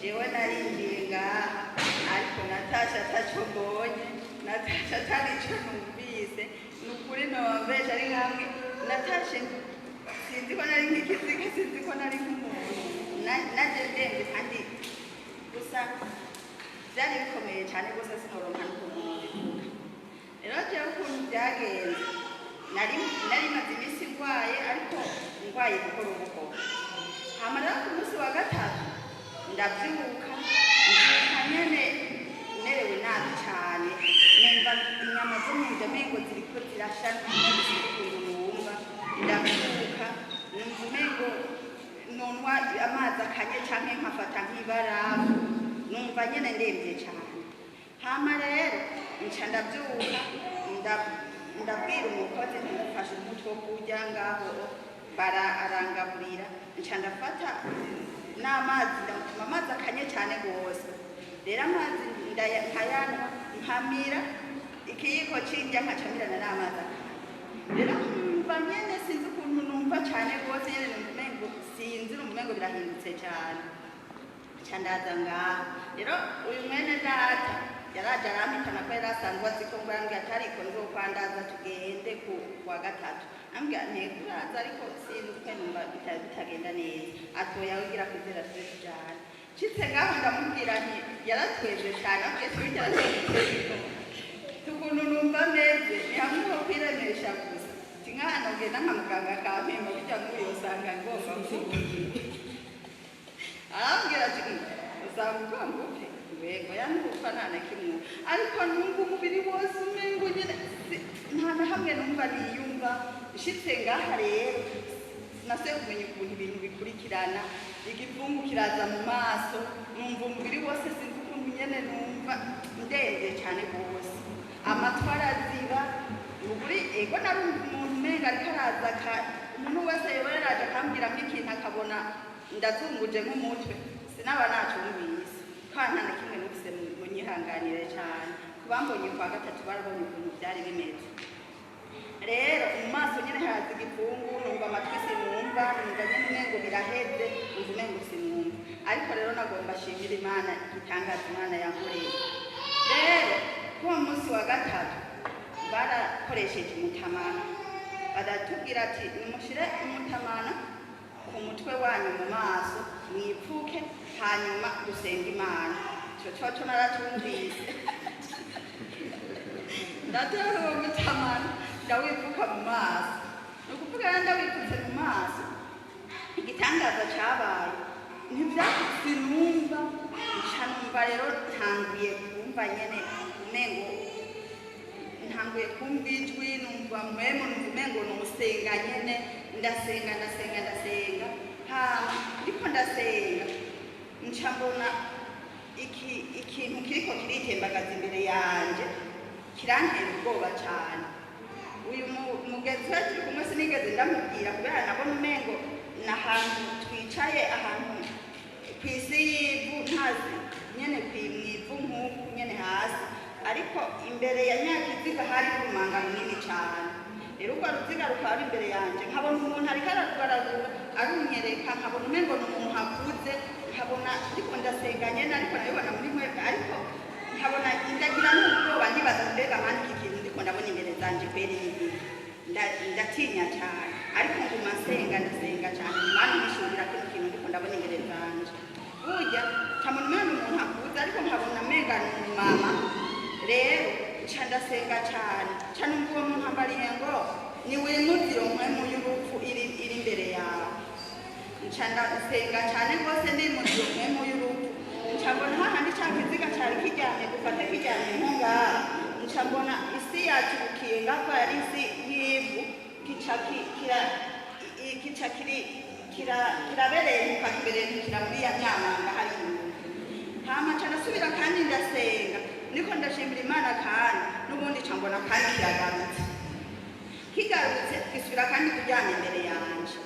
Jewe narinjiye ngaha, ariko natashe ataco mbonye, natashe atarico numvise. Ni ukuri nobabesha, ari hamwe natashe sinzi ko nari nk'ikiziga, sinzi ko nari nk'umuntu. Naje ndembe kandi gusa byari bikomeye cyane rwose, sinoronka n'ukuntu nobivuga. Rero jewe ukuntu byagenze, nari maze iminsi ndwaye, ariko ndwaye buhoro buhoro. Hama rero ku munsi wa gatatu ndabyuka, mbyuka nyene merewe nabi cane, numva inyama zo mu nda umengo ziriko zirasha, umengo sinzi ukuntu numva. Ndabyuka numva umengo nonwa amazi akanye canke nkafata nk'ibarafu, numva nyene ndemvye cane. Hama rero nca ndabyuka, ndabwira umukozi ntimufashe umuti wo kurya ngaho, bara arangaburira. Nca ndafata n'amazi, ndamutuma amazi akanye cyane rwose. Rero amazi nkayanywa, nkamira ikiyiko c'indya, nkacamirana n'amazi akanye. Rero nkumva nyene sinzi ukuntu numva cyane rwose nyene, numva umengo sinzi, numva umengo birahindutse cyane. Nca ndaza ngaha. Rero uyu mwene data yaraje arampitana ko yari asanzwe azi ko ngwambwira ati ariko nzokwandaza tugende ku wa gatatu. Ambwira ntego uraza, ariko sinzi ko numva bitagenda neza. Atoya wigira kwizera tube tujana. Nshitse ngaho ndamubwira nti yaratweje cyane, ambwiye tubigera ukuntu numva meze, ni hamwe ho kwiremesha gusa. Ti nk'ahantu ngenda nka muganga akampima bijya muri usanga ngomba gupfa. Arambwira ati usanga ugomba upfe wego yanupfa nta na kimwe, ariko numva umubiri wose umengo nyene nta na hamwe numva niyumva. Nshitse ngaha rero nasubiye kumenya ukuntu ibintu bikurikirana. Igipfungu kiraza mu maso, numva umubiri wose sinzi ukuntu nyene numva ndemvye cane rwose, amatwi araziba. Nukuri ego narumva umuntu umenga ariko araza, umuntu wese yoba yaraje akambwira nk'ikintu akabona ndazunguje nk'umutwe, sinaba nacumvise kandi nta na kimwe numvise. Munyihanganire cyane, kubambonye kwa gatatu barabonye ukuntu byari bimeze. Rero mu maso nyine haza igipfungu, numva amatwi sinumva, numva nyine umengo biraheze, numva umengo sinumva. Ariko rero nagomba ashimira Imana igitangaza Imana yankoreye. Rero kuri uwo munsi wa gatatu barakoresheje umutamana, baratubwira ati nimushire umutamana ku mutwe wanyu, mu maso mwipfuke, hanyuma dusenge Imana. Ico coco naratumvise. Ndatora uwo mutamana ndawipfuka mu maso. Ni ukuvuga rero ndawipfutse mu maso, igitangaza cabaye ntivyakutse numva, nca numva rero ntanguye kumva nyene umengo ntanguye kumva ijwi, numva mwemu, numva umengo nusenga nyene. Ndasenga, ndasenga, ndasenga. Hama ndiko ndasenga nca mbona iki ikintu kiriko kiritembagaza imbere yanje, kirantera ubwoba cane. Uyu mugenzi we turi kumwe sinigeze ndamubwira, kubera nabona umengo ni ahantu twicaye, ahantu ku isi y'ivu, ntazi nyene mw'ivu nk'uku nyene hasi, ariko imbere ya nyakiziga hari urumanga runini cane. Rero urwo ruziga rukaba ruri imbere yanje, nkabona umuntu ariko ararugaragura arunyereka, nkabona umengo ni umuntu akuze. Nkabona ariko ndasenga nyene, ariko nabibona muri mwe, ariko nkabona ndagira n'ubwoba, ndibaza mbega mani iki kintu ndiko ndabona imbere zanje kweri ni iki? Ndatinya cyane, ariko nguma nsenga, ndasenga cyane, Imana impishurira kino kintu ndiko ndabona imbere zanje. Burya nkabona umwana umuntu akuze, ariko nkabona amenga ni umumama. Rero nca ndasenga cyane, nca numva uwo muntu ambariye ngo niwimuze iyo mpwemu y'urupfu iri imbere yawe. Nca ndasenga cyane rwose, ndimuze iyo mpwemu y'urupfu. Nca mbona hahandi ca kiziga cari kiryamye, dufate kiryamye nko ngaha, nca mbona isi yaturukiye ngaho, yari isi y'ivu, kica kica kiri kiraberenguka, kiberenkukira muri ya myamanga hari inyuma. Hama nca ndasubira kandi ndasenga, niko ndashimira Imana kandi n'ubundi nca mbona kandi kiragarutse. Kigarutse gisubira kandi kuryama imbere yanje.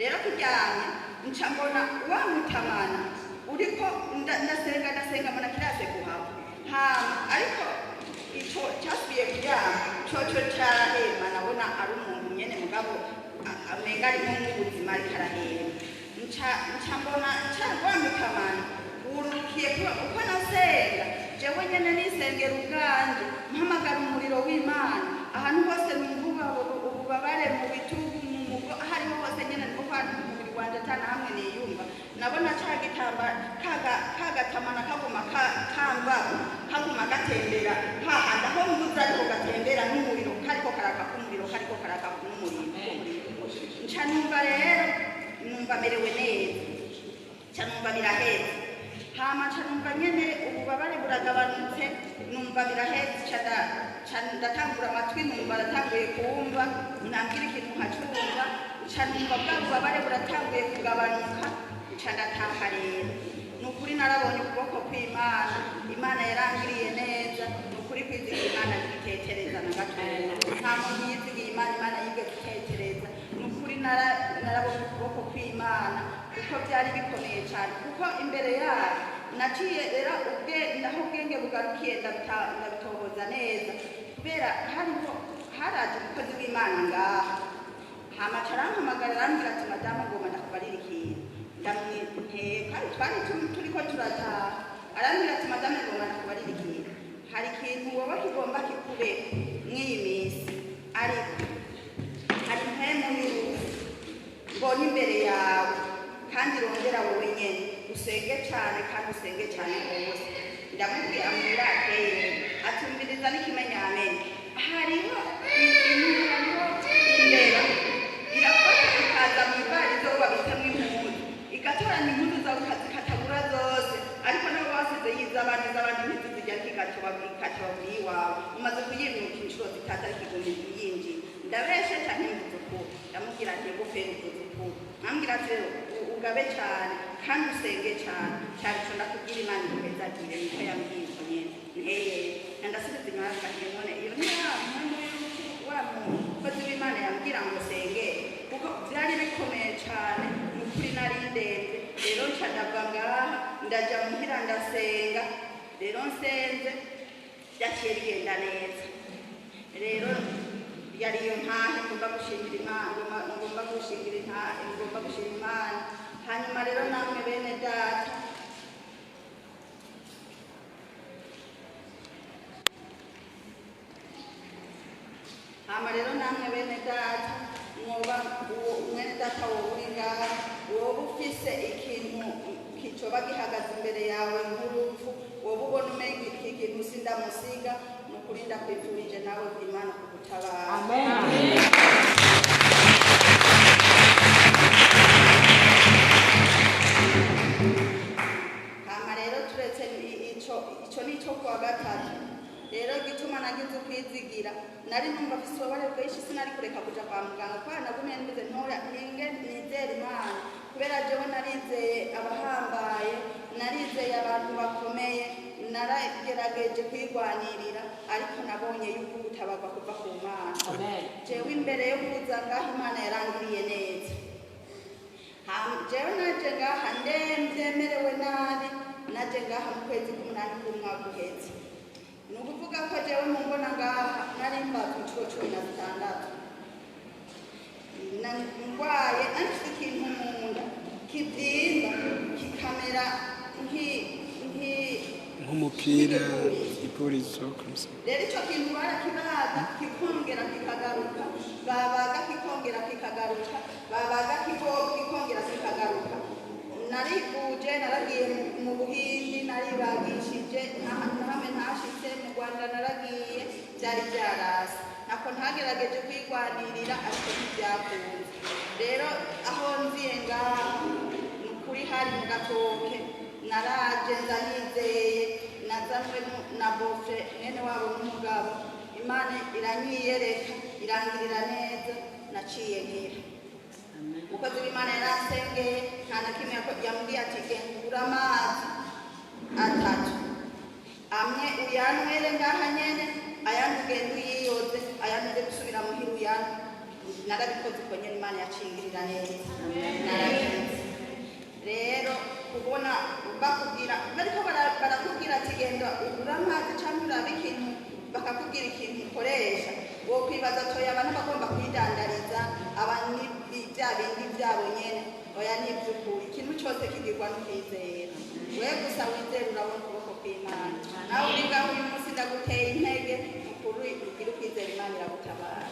Rero kuryamye nca mbona wa mutamana uriko ndasenga, ndasenga, mbona kirase kuhava. Hama ariko ico cyasubiye kuryama coco carahema, nabona ari umuntu nyene, mugabo amenga arimo nk'ubuzima, ariko arahema. Nca mbona ca wa mutamana. Ngururukiye uko nasenga jewe nyene nisengera ubwanje, mpamagara umuriro w'Imana ahantu hose numva ububabare mu bitugu, mu mugo, ahariho hose nyene niko kwa umubiri wanje atana hamwe niyumva. Nabona ca gitamba kagatamana kaguma kamba kaguma gatembera hahandi aho mbuze, ariko gatembera n'umuriro, kariko karaka k'umuriro, kariko karaka n'umuriro. Nca numva rero numva merewe neza, nca numva biraheze. Hama nca numva nyene ububabare buragabanutse, numva biraheze. Nca ndatangura amatwi, numva aratanguye kumva, nambwira ikintu nkacumva. Nca numva bwa bubabare buratanguye kugabanuka, nca ndataha. Rero ni ukuri narabonye ukuboko kw'Imana, Imana yarangiriye neza. Ni ukuri kwizigira Imana ntibitekereza na gatoya. Nta muntu yizigiye Imana, Imana yigeze itekereza. Ni ukuri narabonye ukuboko kw'Imana, kuko byari bikomeye cyane. Kuko imbere yayo naciye rero ubwe naho ubwenge bugarukiye, ndabitohoza neza, kubera hariho haraje umukozi w'Imana ngaha. Hama arampamagara, arambwira ati: "Madamu, ngomba ndakubarira ikintu." Ndamwinteka, twari turiko turataha. Arambwira ati: "Madamu, ngomba ndakubarira ikintu. Hari ikintu wowe kigomba kikube mw'iyi minsi, ariko hari impemu y'urupfu mbona imbere yawe, kandi rondera wowe nyene. Usenge cyane, kandi usenge cyane rwose." Ndamubwira, ambwira ateye atumviriza n'ikimenyamenya, hariho intu, hariho imbeba irafata ikaza mu ibarizo babitsemwo impuzu, igatoranya impuzu zawe ikazikatagura zose, ariko nabo basize yizabandi izabandi ntizizijya, ariko ikatoba iwawe. Umaze kuyinuka inshuro zitatu, ariko iguma yinjiye. Ndabeshe cyane, mvuze ukuri?" Ndamubwira nti: "Gufera, uvuze ukuri." Ambwira ati: "Rero ugabe cyane kandi usenge cyane cyane. Ico ndakubwira, Imana iguhezagire." Niko yambwiye uko nyene. Nteye ndasubiza inyuma, yafashe none iyo ni ya mpamvu y'urupfu wa mukozi w'Imana yambwira ngo senge, kuko byari bikomeye cyane. Ni ukuri nari ndembe. Rero nca ndava ngaha, ndaja muhira, ndasenga. Rero nsenze byaciye bigenda neza. Rero yari iyo ntahe ngomba gushimira Imana, ngomba gushimira intahe, ngomba gushima Imana. Hanyuma rero namwe bene data, hama rero namwe bene data, mwoba uwo mwene data wowe uri ngaha, woba ufise ikintu kicoba gihagaze imbere yawe nk'urupfu, woba ubona umenga iki kintu sindamusiga, ni ukuri ndakwifurije nawe Imana kugutabara. Amen. Hama rero turetse ico nico kuwa gatatu. Rero igituma nagize ukwizigira, nari numva mfise ububabare bwinshi, sinari kureka kuja kwa muganga, kubera nagumye mbize ntora ninge nizere Imana, kubera jewe narizeye abahambaye, narizeye abantu bakomeye, naragerageje kwigwanirira, ariko nabonye yuko gutabarwa kuva ku Mana. Amen. Jewe imbere yo kuza ngaha, Imana yarangiriye neza. Jewe naje ngaha ndemvye, merewe nabi. Naje ngaha mu kwezi k'umunani k'umwaka uheze. Ni ukuvuga ko jewe mu mbona ngaha nari mbaza inshuro 16. Ndwaye, nari ikintu mu nda kibyimba, kikamera Nk'umupira, ipurizo comme ça. Rero icyo kintu barakibaga kikongera kikagaruka, babaga kikongera kikagaruka, babaga kikongera kikagaruka. Narivuje, naragiye mu Buhindi, naribagishije, nta hamwe ntashitse. Mu Rwanda naragiye, byari byarase. Ntako ntagerageje kwigwanirira, ariko ntibyakunze. Rero aho nziye ngaha, ni ukuri hari mu gatoke. Naraje nza nizeye, nazanwe na bofe mwene wabo n'umugabo. Imana iranyiyereka, irangirira neza, naciye nkira. Umukozi w'Imana yaransengeye, nta na kimwe yambwiye. Ati: "Genda ugure amazi atatu, amwe uyanywere ngaha nyene, ayandi ugende uyiyoze, ayandi uze gusubira muhira uyanywe." Narabikoze uko nyene, Imana yacingirira neza, narabizi. Rero kubona bakubwira, bariko barakubwira ati: "Genda ugure amazi," cyangwa urabe ikintu, bakakubwira ikintu ukoresha, wokwibaza toya abantu bagomba kwidandariza, aba ni bya bindi byabo nyene. Oya, ni iby'ukuri. Ikintu cyose kigirwa no kwizera. We gusa wizere, urabona ukuboko kw'Imana. Nawe uri ngaho uyu munsi, ndaguteye intege, ukuri ugire ukwizera, Imana iragutabara.